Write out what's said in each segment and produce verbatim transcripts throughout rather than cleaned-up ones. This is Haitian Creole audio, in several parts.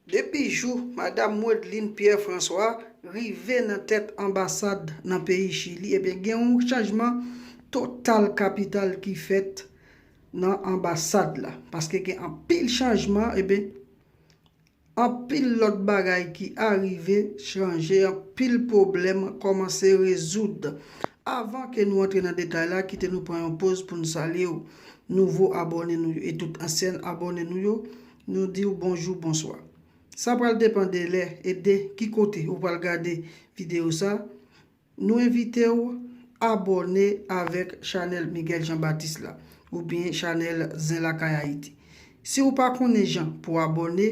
Depi jou Madam Wedline Pierre François rive nan tèt anbasad nan peyi Chili, ebyen, gen yon chanjman total kapital ki fèt nan anbasad la. Paske gen anpil chanjman, ebyen, anpil lòt bagay ki arive, chanje, anpil pwoblèm kòmanse rezoud. Avan ke nou antre nan detay la, kite nou pran yon poz pou n salye w, nouvo abòne nou yo e tout ansyen abòne nou yo. Nou di w bonjou, bonswa. Sa pral depann de lè e de ki kote ou pral gade videyo sa. Nou envite w abòne avèk chanèl Miguel Jean Baptiste la, oubyen chanèl Zen Lakay Ayiti. Si w pa konnen jan pou abòne,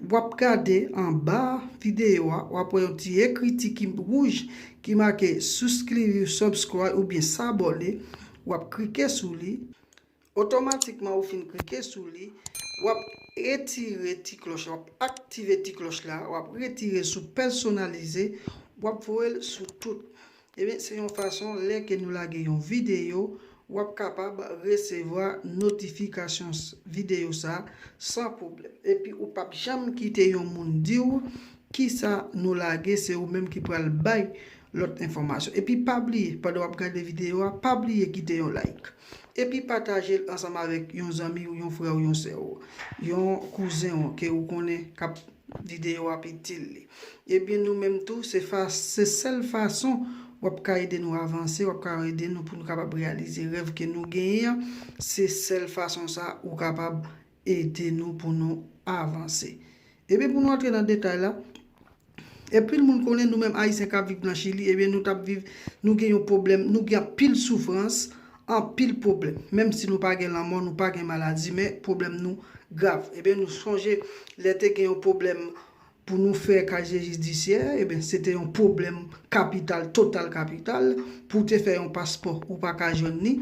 w ap gade anba videyo a, w ap wè yon ti ekriti ki wouj ki make souscrire, subscribe oubyen s'abonner. W ap klike sou li. Otomatikman ou fin klike sou li, w ap retire ti klòch la, w ap aktive ti klòch la, w ap retire sou pèsonalize, w ap voye l sou tout. Ebyen, se yon fason, lè ke nou lage yon videyo, w ap kapab resevwa notifikasyon videyo sa a san pwoblèm. Epi ou p ap janm kite yon moun di w kisa nou lage, se ou menm ki pral bay lòt enfòmasyon. Epi pa bliye, pandan w ap gade videyo a, pa bliye kite yon like. Epi pataje l ansanm avèk yon zanmi w, yon frè w, yon sè w, yon kouzen w ke ou konnen k ap videyo ap itil li. Ebyen, nou menm tou, se fa, se sèl fason w ap ka ede nou avanse, w ap ka ede nou pou nou kapab reyalize rèv ke nou genyen an. Se sèl fason sa ou kapab ede nou pou nou avanse. Ebyen, pou nou antre nan detay la, anpil moun konnen nou menm Ayisyen k ap viv nan Chili, ebyen, nou t ap viv, nou gen yon pwoblèm, nou gen anpil soufrans, anpil pwoblèm. Menm si nou pa gen lanmò, nou pa gen maladi, men pwoblèm nou grav. Ebyen, nou sonje lè te gen yon pwoblèm pou nou fè kaziye jidisyè, ebyen, se te yon pwoblèm kapital, total kapital, pou w te fè yon paspò, ou pa ka jwenn li.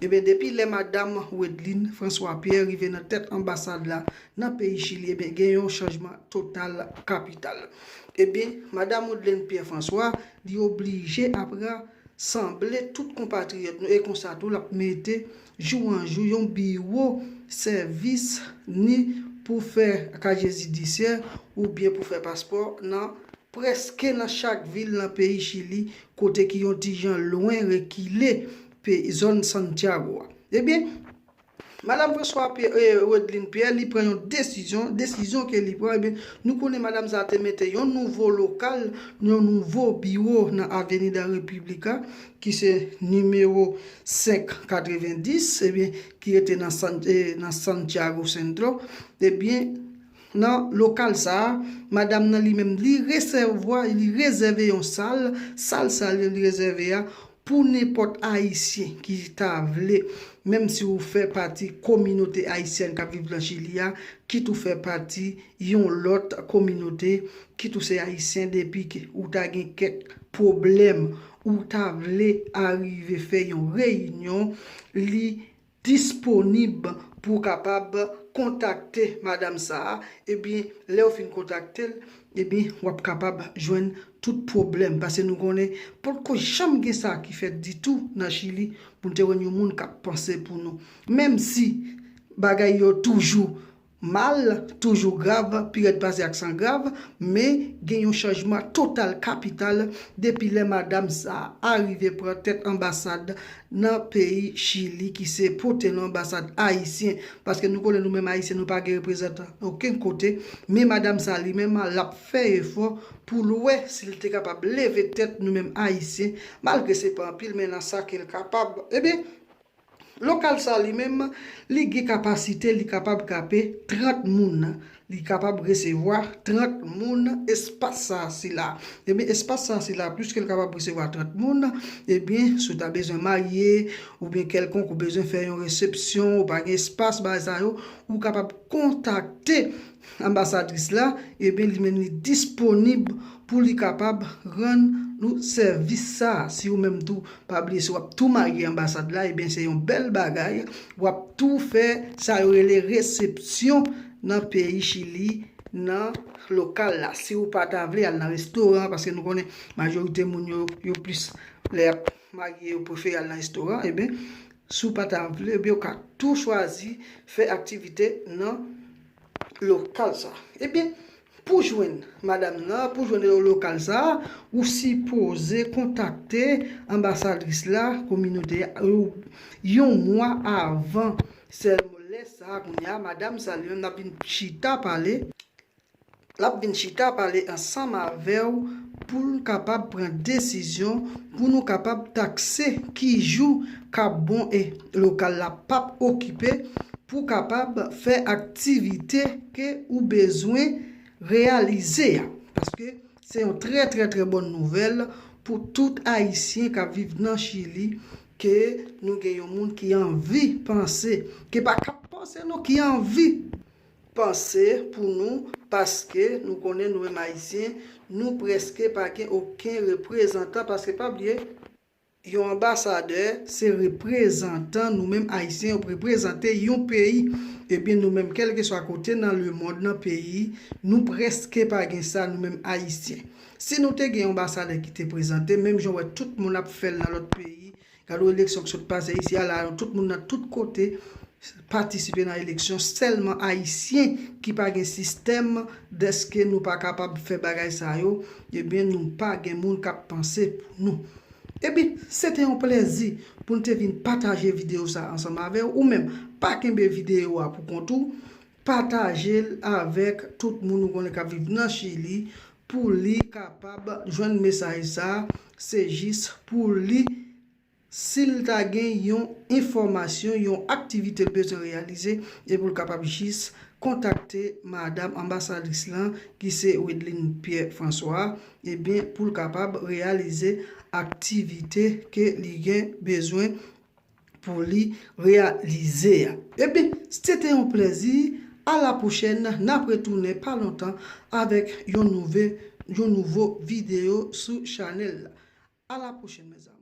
Ebyen, depi lè Madam Wedline François Pierre rive nan tèt anbasad la nan peyi Chili, ebyen, gen yon chanjman total kapital. Ebyen, Madam Wedline Pierre François, li oblije ap rasanble tout konpatriyòt nou, e konsa tou, l ap mete jou an jou yon biwo sèvis ni pou fè kaziye jidisyè oubyen pou fè paspò nan prèske nan chak vil nan peyi Chili, kote ki yon ti jan lwen, rekile, pe, zòn Santiago a. Ebyen, Madam François Pierre, eh, Wedline Pierre, li pran yon desizyon, desizyon ke li pran, ebyen, nou konnen madam sa te mete yon nouvo lokal, yon nouvo biwo nan Avenida República, ki se nimewo senk katrevendis, ebyen, ki rete nan San, eh, nan Santiago Centro. Ebyen, nan lokal sa a, madam nan li menm, li resevwa, li rezève yon sal, sal sa li rezève a, pou nenpòt Ayisyen ki ta vle, menm si ou fè pati kominote ayisyèn k ap viv nan Chili a, kit ou fè pati yon lòt kominote, kit ou se Ayisyen, depi ke ou ta gen kèk pwoblèm, ou ta vle arive fè yon reyinyon, li disponib pou w kapab kontakte madam sa a, ebyen, lè w fin kontakte l, ebyen, w ap kapab jwenn tout pwoblèm. Paske nou konnen, potko janm gen sa ki fèt ditou nan Chili pou n te wè yon moun k ap panse pou nou. Menm si bagay yo toujou mal, toujou grav, pi rèd pase aksan grav, men gen yon chanjman total kapital depi lè madam sa a arive pran tèt anbasad nan peyi Chili, ki se pote nan anbasad ayisyen, paske nou konnen nou menm Ayisyen, nou pa gen reprezantan okenn kote, men madam sa li menm, l ap fè efò pou l wè si l te kapab leve tèt nou menm Ayisyen, malgre se pa anpil, men nan sa ke l kapab. Ebyen, lokal sa li menm, li gen kapasite, li kapab kape trant moun. Li kapab resevwa trant moun espas sa sila. Ebyen, espas sa sila, pliske l kapab resevwa trant moun, ebyen, si w ta bezwen marye, oubyen kèlkonk, ou bezwen fè yon resepsyon, ou pa gen espas, bagay sa yo, ou kapab kontakte anbasadris la, ebyen, li menm li disponib pou li kapab rann nou sèvis sa. Si ou menm tou, pa bliye, si w ap tou marye anbasad la, ebyen, se yon bèl bagay. W ap tou fè sa yo rele resepsyon nan peyi Chili, nan lokal la. Si ou pa ta vle al nan restoran, paske nou konnen majorite moun yo, yo plis lè y ap marye, yo prefere al nan restoran, ebyen, si w pa ta vle, ebyen, ou ka tou chwazi fè aktivite nan lokal sa. Ebyen, Pou jwenn madanm nan, pou jwenn lokal sa a, ou sipoze kontakte anbasadris la, kominote a, yon mwa avan. Sèlman lè sa a, kounye a, madanm sa li menm, l ap vin chita pale, l ap vin chita pale ansanm avè w pou l kapab pran desizyon, pou nou kapab takse ki jou k ap bon e lokal la p ap okipe, pou kapab fè aktivite ke ou bezwen reyalize a. Paske se yon trè, trè, trè bòn nouvèl pou tout Ayisyen k ap viv nan Chili, ke nou gen yon moun ki anvi panse, ke pa k ap panse non, ki anvi panse pou nou, paske nou konnen nou menm Ayisyen, nou prèske pa gen okenn reprezantan, paske pa bliye, yon anbasadè se reprezantan nou menm Ayisyen, yo reprezante yon peyi. Ebyen, nou menm, kèlkeswa kote nan lemonn, nan peyi, nou prèske pa gen sa, nou menm Ayisyen. Si nou te gen yon anbasadè ki te prezante, menm jan w wè tout moun ap fè l nan lòt peyi, gade w eleksyon k sot pase isi a la, tout moun nan tout kote patisipe nan eleksyon, sèlman Ayisyen ki pa gen sistèm dèske nou pa kapab fè bagay sa yo, ebyen, nou pa gen moun k ap panse pou nou. Epi, se te yon plèzi pou n te vin pataje videyo sa ansanm avè w. Ou menm, pa kenbe videyo a pou kont ou. Pataje l avèk tout moun ou konnen k ap viv nan Chili pou li kapab jwenn mesaj sa. Se jis pou li, si l ta gen yon enfòmasyon, yon aktivite l bezwen reyalize, e pou l kapab jis kontakte madanm anbasadris lan, ki se Widline Pierre François, ebyen, pou l kapab reyalize aktivite ke li gen bezwen pou li reyalize a. Ebyen, se te yon plèzi. A la pwochèn, n ap retounen pa lontan avèk yon nouve, yon nouvo videyo sou chanèl la. A la pwochèn, mezanmi.